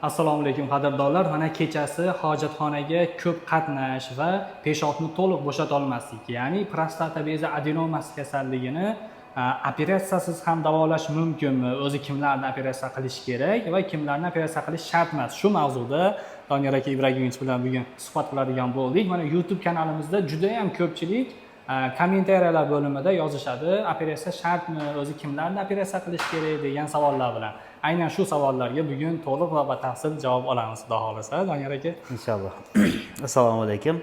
Assalomu alaykum, qadrdonlar. Mana, kechasi hojatxonaga ko'p qatnash va peshobni to'liq bo'shatolmaslik, ya'ni prostata bezi adenomasi kasalligini operatsiyasiz ham davolash mumkinmi? O'zi kimlarni operatsiya qilish kerak va kimlarni operatsiya qilish shart emas? Shu mavzuda Doniyor aka Ibragimovich bilan bugun suhbat qiladigan bo'ldik. Mana, YouTube kanalimizda judayam ko'pchilik kommentariyalar bo'limida yozishadi, operatsiya shartmi, o'zi kimlarni operatsiya qilish kerak degan savollar bilan. Aynan shu savollarga bugun to'liq va batafsil javob olamiz, xudo xohlasa, Doniyor aka. Inshaalloh. Assalomu alaykum.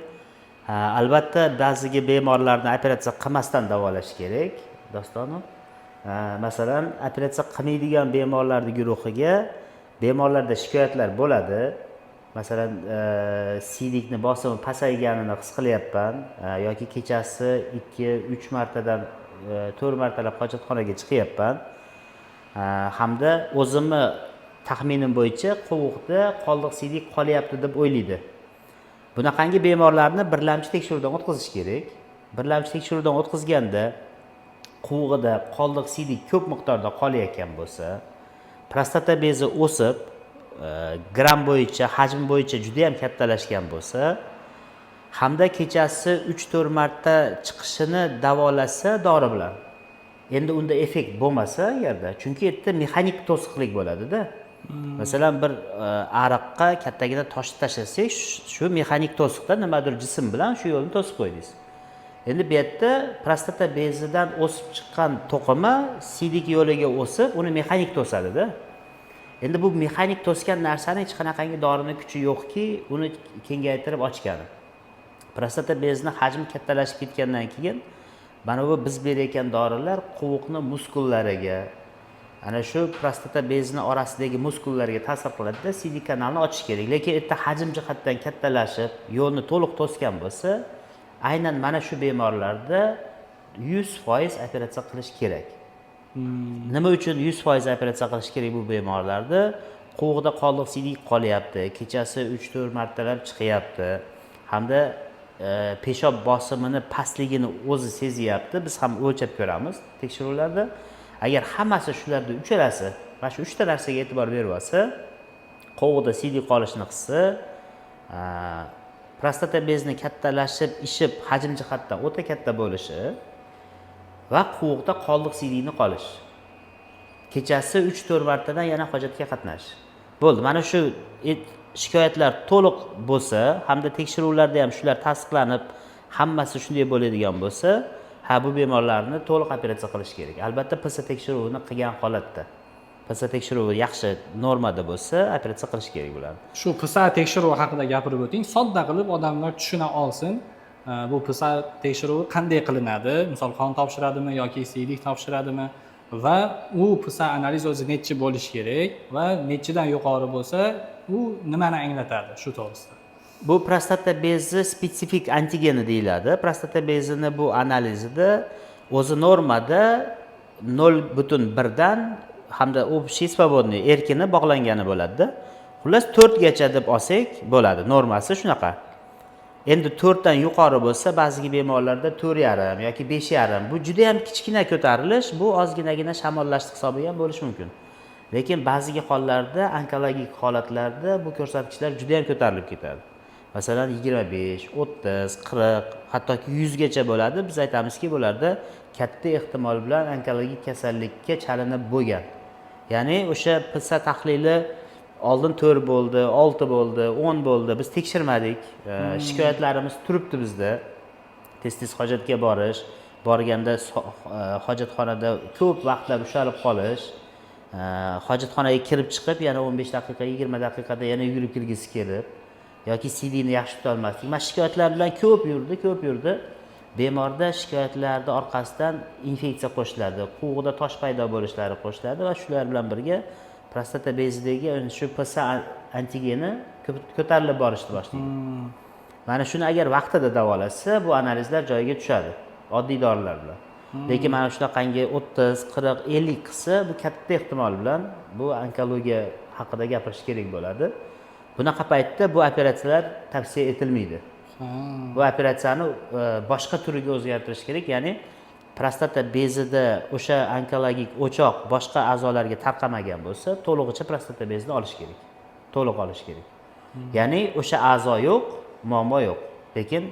Ha, albatta, ba'ziga bemorlarni operatsiya qilmasdan davolash kerak, Dostonov. Ha, masalan, operatsiya qilmaydigan bemorlarni guruhiga bemorlarda shikoyatlar bo'ladi. Masalan, siydikni bosimi pasayganini his qilyapman yoki kechasi 2-3 martadan 4 martalab hojatxonaga chiqyapman. Hamda o'zimni taxminim bo'yicha qovuqda qoldiq siydik qolyapti deb o'ylaydi. Bunaqangi bemorlarni birlamchi tekshiruvdan o'tkazish kerak. Birlamchi tekshiruvdan o'tkazganda quvug'ida qoldiq siydik ko'p miqdorda qolayotgan bo'lsa, prostata bezi o'sib, gramm bo'yicha, hajm bo'yicha juda yam kattalashgan bo'lsa hamda kechasi 3-4 marta chiqishini davolasa dori bilan, endi unda effekt bo'lmasa agarda, chunki yerda mexanik to'siqlik bo'ladida. Masalan, bir ariqqa kattagina toshni tashlasak, shu mexanik to'siqda nimadir jism bilan shu yo'lni to'sib qo'ydingiz. Endi bu yerda prostata bezidan o'sib chiqqan to'qima siydik yo'liga o'sib, uni mexanik to'sadida. Endi bu mexanik to'sgan narsani hech qanaqangi dorini kuchi yo'qki, uni kengaytirib ochgani. Prostata bezini hajmi kattalashib ketgandan keyin mana bu biz berayotgan dorilar qovuqni muskullariga, ana shu prostata bezini orasidagi muskullarga ta'sir qiladida, siydik kanalni ochish kerak. Lekin erta hajm jihatdan kattalashib, yo'lni to'liq to'sgan bo'lsa, aynan mana shu bemorlarda 100% operatsiya qilish kerak. Nima uchun 100% operatsiya qilish kerak bu bemorlarda? Quvug'ida qoldiq siydik qolyapti, kechasi 3-4 martalab chiqyapti hamda peshob bosimini pastligini o'zi sezyapti, biz ham o'lchab ko'ramiz tekshiruvlarda. Agar hammasi shularda uchalasi, mana shu uchta narsaga e'tibor berib olsa, qovug'ida siydik qolishini hissi, prostata bezini kattalashib, ishib, hajm jihatdan o'ta katta bo'lishi va quvuqda qoldiq siydikni qolish, kechasi 3-4 martadan yana hojatga qatnash bo'ldi, mana shu shikoyatlar to'liq bo'lsa hamda tekshiruvlarda ham shular tasdiqlanib, hammasi shunday bo'ladigan bo'lsa, ha, bu bemorlarni to'liq operatsiya qilish kerak. Albatta, PSA tekshiruvini qilgan holatda, PSA tekshiruvi yaxshi normada bo'lsa, operatsiya qilish kerak bularni. Shu PSA tekshiruvi haqida gapirib o'ting, sodda qilib, odamlar tushuna olsin. Bu PSA tekshiruvi qanday qilinadi? Misol, qon topshiradimi yoki siydik topshiradimi va u PSA analiz o'zi nechi bo'lishi kerak va nechidan yuqori bo'lsa, u nimani anglatadi, shu to'g'risida. Bu prostata bezi spetsifik antigeni deyiladi. Prostata bezini bu analizida o'zi normada 0,1dan hamda общий свободный, erkini bog'langani bo'ladida. Xullas, 4gacha deb olsak bo'ladi, normasi shunaqa. Endi 4dan yuqori bo'lsa, ba'zi bemorlarda 4,5 yoki 5,5, bu juda yam kichkina ko'tarilish, bu ozginagina shamollashni hisobiga ham bo'lishi mumkin. Lekin ba'zi hollarda, onkologik holatlarda bu ko'rsatkichlar juda yam ko'tarilib ketadi. Masalan, 25, 30, 40, hattoki 100gacha bo'ladi. Biz aytamizki, bularda katta ehtimol bilan onkologik kasallikka chalinib bo'lgan. Ya'ni o'sha PSA tahlili oldin 4 bo'ldi, 6 bo'ldi, 10 bo'ldi, biz tekshirmadik. Shikoyatlarimiz turibdi bizda, tez tez hojatga borish, borganda hojatxonada ko'p vaqtlar ushalib qolish, hojatxonaga kirib chiqib, yana 15 daqiqa, 20 daqiqada yana yugurib kirgisi kelib yoki siydikni yaxshi tutolmaslik, mana shikoyatlar bilan ko'p yurdi, ko'p yurdi. Bemorda shikoyatlarni orqasidan infeksiya qo'shiladi, quvug'ida tosh paydo bo'lishlari qo'shiladi va shular bilan birga prostata bezidagi shu PSA antigeni ko'tarilib borishni boshlaydi. Mana shuni agar vaqtida davolasa, bu analizlar joyiga tushadi oddiy dorilar bilan. Lekin mana shunaqangi 30, 40, 50 qilsa, bu katta ehtimol bilan bu onkologiya haqida gapirish kerak bo'ladi. Bunaqa paytda bu operatsiyalar tavsiya etilmaydi. Bu operatsiyani boshqa turiga o'zgartirish kerak, ya'ni prostata bezida o'sha onkologik o'choq boshqa a'zolarga tarqamagan bo'lsa, to'lig'icha prostata bezini olish kerak. To'liq olish kerak. Ya'ni o'sha a'zo yo'q, muammo yo'q, lekin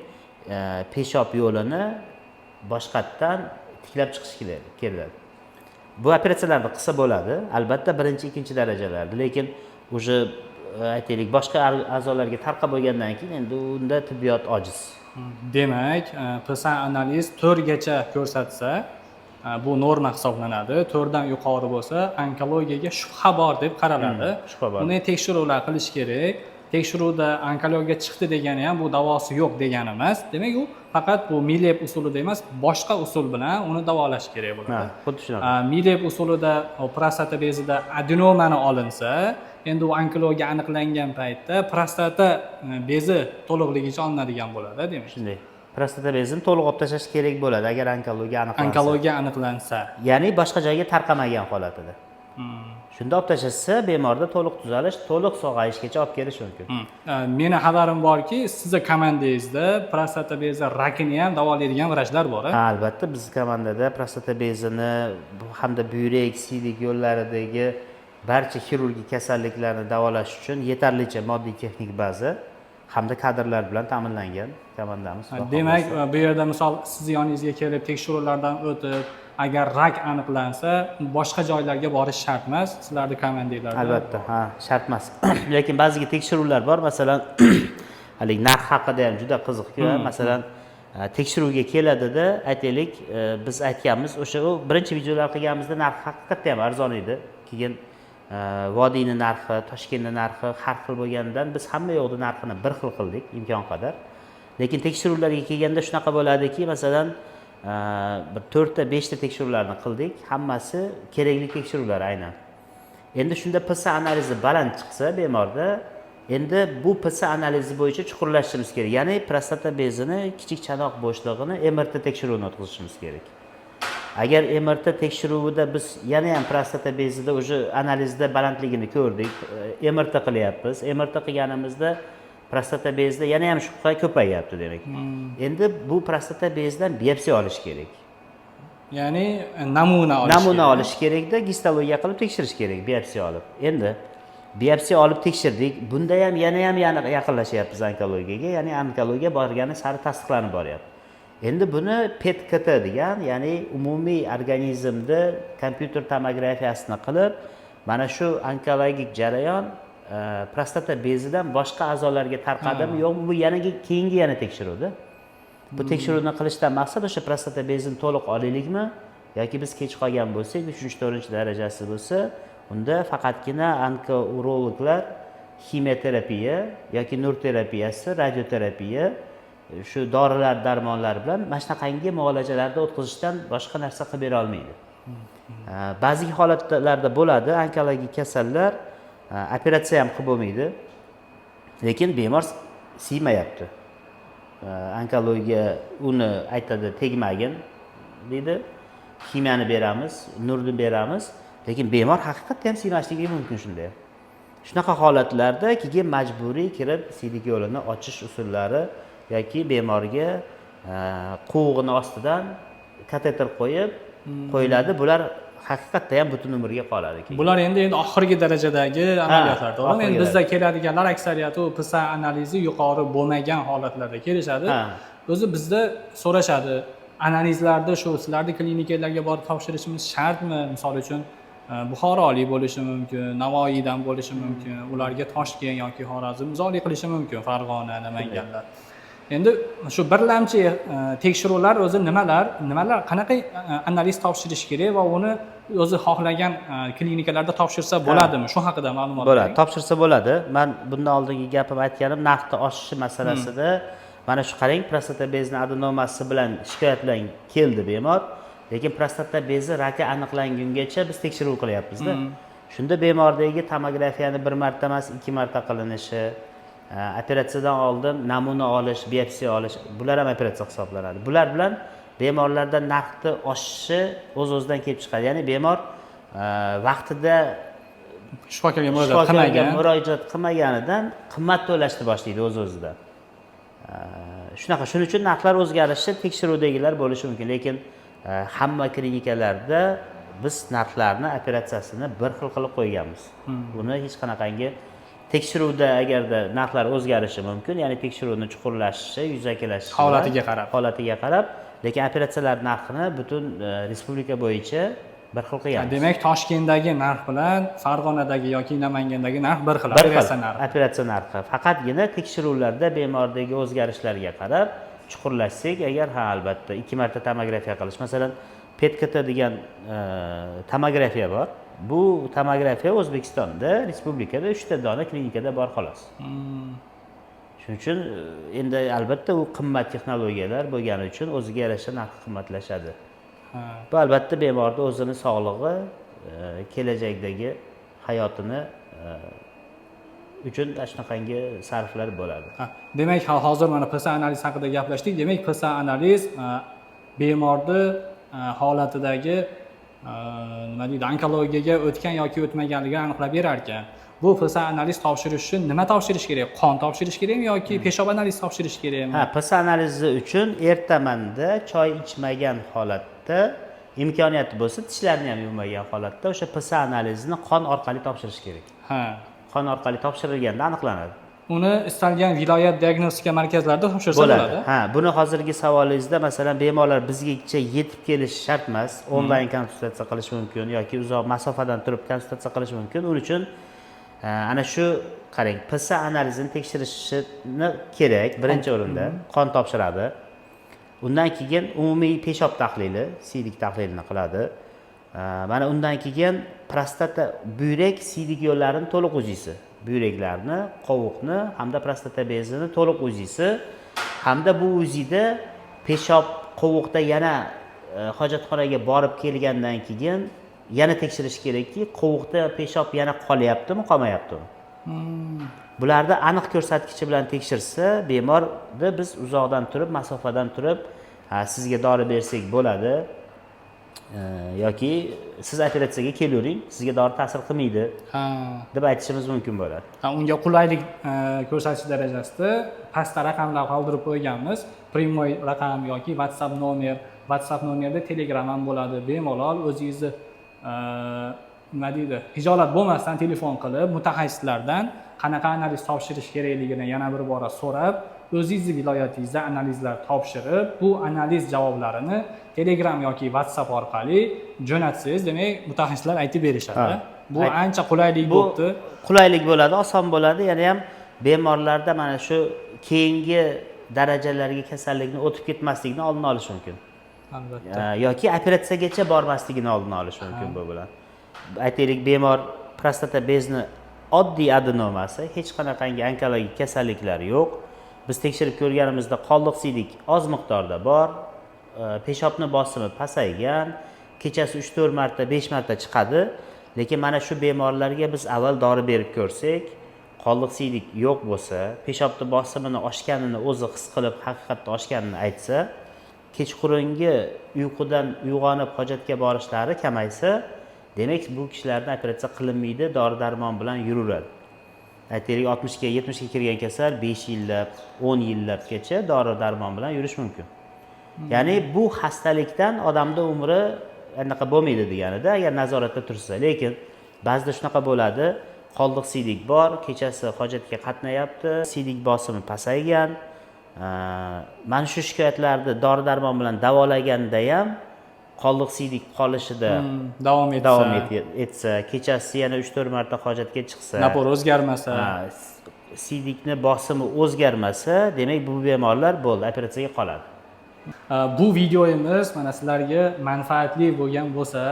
peshob yo'lini boshqatdan tiklab chiqish keladi. Bu operatsiyalarni qilsa bo'ladi albatta, birinchi, ikkinchi darajalarda, lekin уже aytaylik, boshqa a'zolarga tarqab bo'lgandan keyin endi unda tibbiyot ojiz. Demak, PSA analiz 4gacha ko'rsatsa, bu norma hisoblanadi. 4dan yuqori bo'lsa, onkologiyaga shubha bor deb qaraladi. Shubha bor. Uni tekshiruvlar qilish kerak. Tekshiruvda onkologiya chiqdi degani ham bu davosi yo'q degani emas. Demak, u faqat bu Milep usulida emas, boshqa usul bilan uni davolash kerak bo'ladi. Ha, xuddi shunaqa. Milep usulida prostata bezida adenomani olinsa, endi u onkologiya aniqlangan paytda prostata bezi to'liqligicha olinadigan bo'ladi, demak. Shunday, prostata bezini to'liq olib tashlash kerak bo'ladi, agar onkologiya aniqlansa. Onkologiya aniqlansa. Ya'ni boshqa joyga tarqamagan holatida. Shunda olib tashlashsa, bemorda to'liq tuzalish, to'liq sog'ayishgacha olib kelish mumkin. Meni xabarim borki, sizni komandangizda prostata bezi rakini ham davolaydigan vrachlar bor, a? Ha, albatta, biz komandada prostata bezini hamda buyrak, siydik yo'llaridagi barcha xirurgik kasalliklarni davolash uchun yetarlicha moddiy texnik baza hamda kadrlar bilan ta'minlangan komandamiz. Xudo Demak, xohlasa. bu yerda, misol, sizni yoningizga kelib tekshiruvlardan o'tib, agar rak aniqlansa, boshqa joylarga borish shart emas, sizlarni komandanglarda. Albatta, ha, shart emas, lekin ba'ziga tekshiruvlar bor, masalan, haligi narx haqida ham juda qiziqku. Masalan, tekshiruvga keladida, aytaylik, biz aytganmiz, o'sha u birinchi videolar qilganimizda narx haqiqatda ham arzon edi. Keyin vodiyni narxi, Toshkentni narxi har xil bo'lganidan biz hamma yoqda narxini bir xil qildik imkon qadar. Lekin tekshiruvlarga kelganda shunaqa bo'ladiki, masalan, bir to'rtta, beshta tekshiruvlarni qildik, hammasi kerakli tekshiruvlar aynan. Endi shunda PSA analizi baland chiqsa bemorda, endi bu PSA analizi bo'yicha chuqurlashishimiz kerak, ya'ni prostata bezini kichik chanoq bo'shlig'ini MRT tekshiruvini o'tkazishimiz kerak. Agar MRT tekshiruvida biz yana ham prostata bezida уже analizda balandligini ko'rdik, MRT qilyapmiz, MRT qilganimizda prostata bezida yana ham shubha ko'payyapti, demak, endi bu prostata bezidan biopsiya olish kerak. Ya'ni namuna olish Namuna kerak. olish kerakda, gistologiya qilib tekshirish kerak biopsiya olib. Endi biopsiya olib tekshirdik, bunda ham yana ham yana yaqinlashyapmiz onkologiyaga, ya'ni onkologiya borgani sari tasdiqlanib boryapti. Endi buni PET KT degan, ya'ni umumiy organizmni kompyuter tomografiyasini qilib, mana shu onkologik jarayon prostata bezidan boshqa a'zolarga tarqadimi, yo'qmi, bu yanagi keyingi yana tekshiruvda. Bu tekshiruvni qilishdan maqsad o'sha prostata bezini to'liq olaylikmi yoki biz kech qolgan bo'lsak, uchinchi, to'rtinchi darajasi bo'lsa, unda faqatgina onkourologlar ximioterapiya yoki nur terapiyasi, radioterapiya, shu dorilar, darmonlar bilan mana shunaqangi muolajalarni o'tkazishdan boshqa narsa qilib bera olmaydi. Ba'zi holatlarda bo'ladi, onkologik kasallar operatsiya ham qilib bo'lmaydi, lekin bemor siymayapti. Onkologiya uni aytadi, tegmagin deydi, ximiyani beramiz, nurni beramiz, lekin bemor haqiqatda ham siymasligi mumkin. Shunda ham, shunaqa holatlarda keyin majburiy kirib siydik yo'lini ochish usullari yoki bemorga quvug'ini ostidan kateter qo'yib qo'yiladi. Bular haqiqatda ham butun umrga qoladi keyin. Bular endi oxirgi darajadagi amaliyotlar, to'g'rimi? Oxirgi. Endi bizda keladiganlar aksariyati u PSA analizi yuqori bo'lmagan holatlarda kelishadi. Ha. O'zi bizda so'rashadi, analizlarni shu sizlarni klinikalarga borib topshirishimiz shartmi? Misol uchun, buxorolik bo'lishi mumkin, Navoiydan bo'lishi mumkin, ularga Toshkent yoki Xorazm uzoqlik qilishi mumkin, Farg'ona, Namanganlar. Endi shu birlamchi tekshiruvlar o'zi nimalar, nimalar, qanaqa analiz topshirish kerak va uni o'zi xohlagan klinikalarda topshirsa bo'ladimi, shu haqida ma'lumot Bo'ladi, bering. topshirsa bo'ladi. Man bundan oldingi gapim, aytganim, narxni oshishi masalasida mana shu, qarang, prostata bezini adenomasi bilan shikoyat bilan keldi bemor, lekin prostata bezi raki aniqlangungacha biz tekshiruv qilyapmizda. Shunda bemordagi tomografiyani bir marta emas, ikki marta qilinishi, operatsiyadan oldin namuna olish, biopsiya olish, bular ham operatsiya hisoblanadi. Bular bilan bemorlarda narxni oshishi o'z o'zidan kelib chiqadi, ya'ni bemor vaqtida shifokorga murojaat shifokorga qilmagan. Murojaat qilmaganidan qimmat to'lashni boshlaydi o'z o'zidan. Shunaqa, shuning uchun narxlar o'zgarishi tekshiruvdagilar bo'lishi mumkin, lekin hamma klinikalarda biz narxlarni operatsiyasini bir xil qilib qo'yganmiz. Buni hech qanaqangi Tekshiruvda agarda narxlar o'zgarishi mumkin, ya'ni tekshiruvni chuqurlashishi, yuzakilashishi holatiga qarab. Holatiga qarab, lekin operatsiyalar narxini butun respublika bo'yicha bir xil qilganmiz. Demak, Toshkentdagi narx bilan Farg'onadagi yoki Namangandagi narx bir xil. Bir xil. Operatsiya narxi. Operatsiya narxi. Faqatgina tekshiruvlarda bemordagi o'zgarishlarga qarab chuqurlashsak agar, ha, albatta 2 marta tomografiya qilish. Masalan, PET-KT degan tomografiya bor. Bu tomografiya O'zbekistonda, respublikada 3 ta dona klinikada bor xolos. Shuning uchun endi albatta u qimmat texnologiyalar bo'lgani uchun o'ziga yarasha narxi qimmatlashadi. Bu albatta bemorni o'zini sog'lig'i, kelajakdagi hayotini uchun shunaqangi sarflar bo'ladi. Demak, hozir mana PSA analiz haqida gaplashdik. Demak, PSA analiz bemorni holatidagi nima deydi, onkologiyaga o'tgan yoki o'tmaganligini aniqlab berar ekan. Bu PSA analiz topshirish uchun nima topshirish kerak? Qon topshirish kerakmi yoki peshob analiz topshirish kerakmi? Ha, PSA analizi uchun ertamanda choy ichmagan holatda, imkoniyati bo'lsa tishlarni ham yuvmagan holatda o'sha PSA analizini qon orqali topshirish kerak. Qon orqali topshirilganda aniqlanadi. Uni istalgan viloyat diagnostika markazlarida topshirsa bo'ladi. Ha, buni hozirgi savolingizda, masalan, bemorlar bizgacha yetib kelishi shart emas. Onlayn konsultatsiya qilish mumkin yoki uzoq masofadan turib konsultatsiya qilish mumkin. Uning uchun ana shu qarang, PSA analizini tekshirishini kerak birinchi o'rinda. Qon topshiradi. Undan keyin umumiy peshob tahlili, siydik tahlilini qiladi. Mana undan keyin prostata, buyrak, siydik yo'llarini to'liq UZIsi, buyraklarni, qovuqni hamda prostata bezini to'liq UZIsi hamda bu UZIda peshob qovuqda yana hojatxonaga borib kelgandan keyin yana tekshirish kerakki, qovuqda peshob yana qolyaptimi, qolmayaptimi. Bularni aniq ko'rsatkichi bilan tekshirsa, bemorni biz uzoqdan turib, masofadan turib, sizga dori bersak bo'ladi, yoki siz operatsiyaga kelavering, sizga dori ta'sir qilmaydi deb aytishimiz mumkin bo'ladi. Ha, unga qulaylik ko'rsatish darajasida pastda raqamlar qoldirib qo'yganmiz. Прямой raqam yoki WhatsApp nomer, WhatsApp nomerda Telegram ham bo'ladi. Bemalol o'zingizni nima deydi, hijolat bo'lmasdan telefon qilib, mutaxassislardan qanaqa analiz topshirish kerakligini yana bir bora so'rab, o'zingizni viloyatingizda analizlar topshirib, bu analiz javoblarini Telegram yoki WhatsApp orqali jo'natsangiz, demak, mutaxassislar aytib berishadi. Bu ancha qulaylik Bu bo'libdi. qulaylik bo'ladi, oson bo'ladi. Yana ham bemorlarda mana shu keyingi darajalarga kasallikni o'tib ketmasligini oldini olish mumkin. Albatta. Yoki operatsiyagacha bormasligini oldini olish mumkin bu bilan. Aytaylik, bemor prostata bezni oddiy adenomasi, hech qanaqangi onkologik kasalliklar yo'q. Biz tekshirib ko'rganimizda qoldiq siydik oz miqdorda bor, peshobni bosimi pasaygan, kechasi 3-4 marta, 5 marta chiqadi. Lekin mana shu bemorlarga biz avval dori berib ko'rsak, qoldiq siydik yo'q bo'lsa, peshobni bosimini oshganini o'zi his qilib, haqiqatda oshganini aytsa, kechqurungi uyqudan uyg'onib hojatga borishlari kamaysa, demak, bu kishilarni operatsiya qilinmaydi, dori darmon bilan yuraveradi. Aytaylik, 60 ga, 70 ga kirgan kasal 5 yillab, 10 yillabgacha dori darmon bilan yurish mumkin. Ya'ni bu xastalikdan odamni umri anaqa bo'lmaydi deganida, agar nazoratda tursa. Lekin ba'zida shunaqa bo'ladi, qoldiq siydik bor, kechasi hojatga qatnayapti, siydik bosimi pasaygan. Mana shu shikoyatlarni dori darmon bilan davolaganda ham qoldiq siydik qolishida Davom etsa, davom etsa, kechasi yana 3-4 marta hojatga chiqsa, напор o'zgarmasa, ha, siydikni bosimi o'zgarmasa, demak, bu bemorlar bo'ldi, operatsiyaga qoladi. Bu videomiz mana sizlarga manfaatli bo'lgan bo'lsa,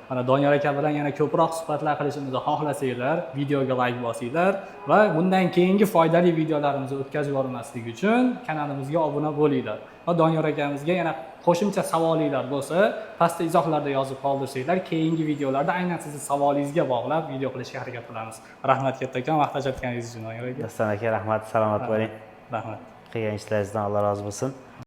mana Doniyor aka bilan yana ko'proq suhbatlar qilishimizni xohlasanglar, videoga layk bosinglar va bundan keyingi foydali videolarimizni o'tkazib yubormaslik uchun kanalimizga obuna bo'linglar. Va Doniyor akamizga yana qo'shimcha savolinglar bo'lsa, pastda izohlarda yozib qoldirsanglar, keyingi videolarda aynan sizni savolingizga bog'lab video qilishga harakat qilamiz. Rahmat kattakon vaqt ajratganingiz uchun, Doniyor aka. Doston aka, rahmat, salomat bo'ling. Rahmat. Qilgan ishlaringizdan Alloh rozi bo'lsin.